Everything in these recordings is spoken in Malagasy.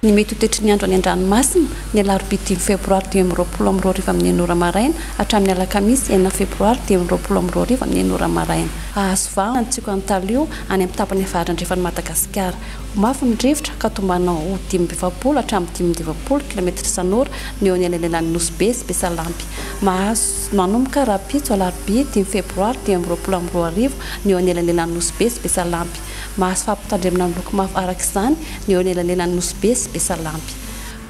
Ny mety ho toetry ny andro any an-dranomasina, ny alarobia dimy febroary 2025 amin'ny enina ora maraina hatramin'ny alakamisy enina febroary 2025 amin'ny enina ora maraina. Hahazo vahana ny tsioka Antalio any amin'ny tapany avaratra andrefan'i Madagasikara. Ho mafy ny rivotra ka tombanana ho 45 hatramin'ny 45 kilometatra isan'ora ny eo anelanelan'ny Nosy Be sy Besalampy. Mahazo manomboka rahampitso alarobia dimy febroary 2025 ny eo anelanelan'ny Nosy Be sy Besalampy. Mahazo fampitandremana miloko mavo araka izany ny eo anelanelan'i Nosy Be sy Besalampy.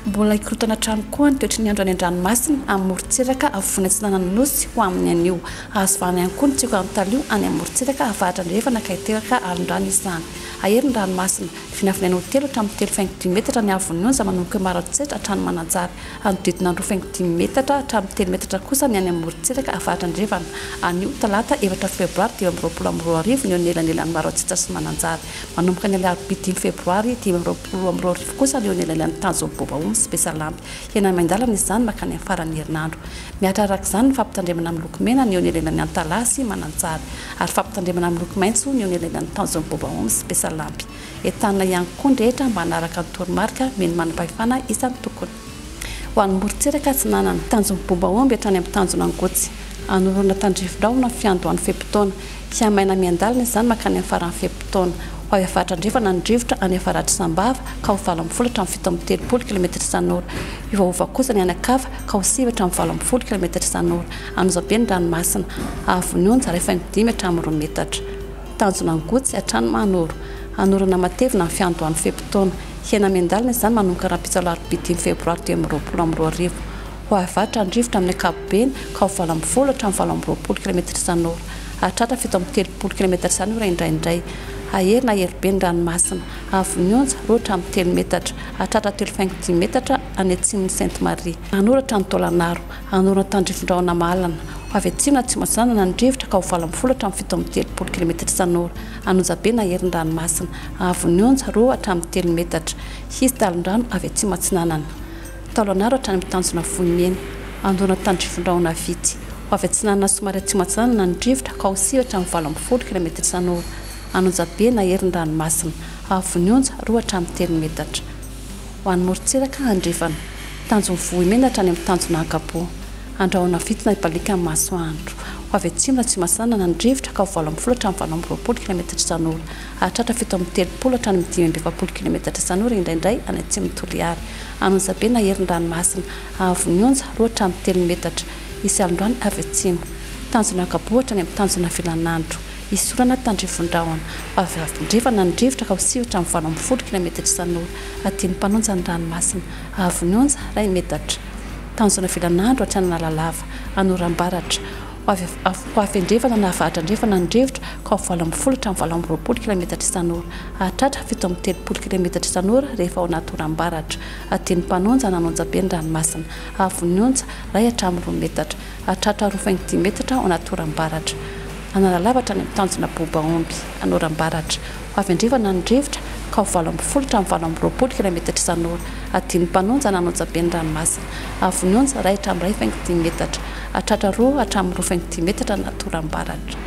Mbola hikorontana hatrany koa ny toetry ny andro any an-dranomasina amin'ny morontsiraka afovoany atsinanan'ny Nosy ho amin'ny anio. Azo vahana ihany koa ny tsioka Antalio any amin'ny morontsiraka avaratra andrefana ka hiteraka alon-drano izany. Hahery ny ranomasina. Vinavinaina ho telo hatramin'ny telo faingo dimy metatra ny haavon'ny onja manomboka eo Maroantsetra hatrany Mananjary. Hanodidina ny roa faingo dimy metatra hatramin'ny telo metatra kosa ny any amin'ny morontsiraka avaratra andrefana. Anio, talata efatra febroary 2025 ny eo anelanelan'i Maroantsetra sy Mananjary. Manomboka ny alarobia dimy febroary 2025 kosa ny eo anelanelan'i Tanjombo Bobaomby sy Besalampy. Hena miandalana izany mankany amin'ny faran'ny herinandro. Mihatra araka izany ny fampitandremana miloko mena ny eo anelanelan'i Antalaha sy Mananjary. Ary fampitandremana miloko maitso ny eo anelanelan'i Tanjombo Bobaomby sy Besalampy. Entanina ihany koa ny rehetra mba hanaraka ny toromarika omen'ny manam-pahefana isan-tokony. Ho an'ny morontsiraka atsinanana, tanjon'ny Bombaomby hatrany amin'ny tanjona Angotsy. Anorana tandrifin-drahona ny fiandohan'ny fe-potoana. Hihamaina miandalana izany mankany amin'ny faran'ny fe-potoana. Ho avy avaratra andrefana ny rivotra any avaratr'i Sambava ka ho 18 hatramin'ny 37 kilometatra isan'ora. Hiovaova kosa ny any an-kafa ka ho sivy hatramin'ny 18 kilometatra isan'ora. An'Ozabe ny ranomasina. Haavon'ny onja iray faingo dimy hatramin'ny roa metatra. Tanjona Angotsy hatrany Mahanoro. Hanorana matevina ny fiandohan'ny fe-potoana. Hihena miandalana izany manomboka rahampitso alarobia dimy febroary 2025. Ho avy avaratra ny rivotra amin'ny ankapobeny ka ho 18 hatramin'ny 28 kilometatra isan'ora. Hahatratra 37 kilometatra isan'ora indraindray. Hahery na hahery be ny ranomasina. Haavon'ny onja, roa hatramin'ny telo metatra. Hahatratra telo faingo dimy metatra any atsimon'i Sainte Marie. Hanoratra ny Taolanaro. Hanorina tandrifin-drahona mahalana. Ho avy atsimo na atsimo atsinanana ny rivotra ka ho 18 hatramin'ny 37 kilometatra isan'ora. An'Onjabe na hery ny ranomasina. Haavon'ny onja, roa hatramin'ny telo metatra. Hisy talon-drano avy atsimo atsinanana. Taolanaro hatrany amin'ny tanjona Vohimena. Hanorina tandrifin-drahona vitsy. Ho avy atsinanana somary atsimo atsinanana ny rivotra ka ho sivy hatramin'ny 18 kilometatra isan'ora. An'Onjabe na hery ny ranomasina. Haavon'ny onja, roa hatramin'ny telo metatra. Ho an'ny morontsiraka andrefana. Tanjon'ny Vohimena hatrany amin'ny tanjona Ankapo. Andrahona vitsy na hibaliaka ny masoandro. Ho avy atsimo na atsimo atsinanana ny rivotra ka ho 18 hatramin'ny 28 kilometatra isan'ora. Hahatratra 37 hatrany amin'ny 45 kilometatra isan'ora indraindray any atsimon'i Toliara. An'Onjabe na hery ny ranomasina. Haavon'ny onja, roa hatramin'ny telo metatra. Hisy alon-drano avy atsimo. Tanjona Ankapo hatrany amin'ny tanjona Vilanandro. Hisy orana tandrifin-drahona. Ho avy andrefana ny rivotra ka ho sivy hatramin'ny 18 kilometatra isan'ora. Adin'ny mpanonja ny ranomasina. Haavon'ny onja, iray metatra. Tanjona Vilanandro hatrany Analalava. Anorambaratra. Ho avy ho avy andrefana na avaratra andrefana ny rivotra ka ho 18 hatramin'ny 28 kilometatra isan'ora. Hahatratra 37 kilometatra isan'ora rehefa ao anaty oram-baratra. Adin'ny mpanonja na an'Onjabe ny ranomasina. Haavon'ny onja, iray hatramin'ny roa metatra. Hahatratra roa faingo dimy metatra ao anaty oram-baratra. Analalava hatrany amin'ny tanjona Bobaomby, Anorambaratra. Ho avy andrefana ny rivotra ka ho 18 hatramin'ny 28 kilometatra isan'ora. Adin'ny mpanonja na an'Onjabe ny ranomasina. Haavon'ny onja, iray hatramin'ny iray faingo dimy metatra. Hahatratra roa hatramin'ny roa faingo dimy metatra anaty oram-baratra.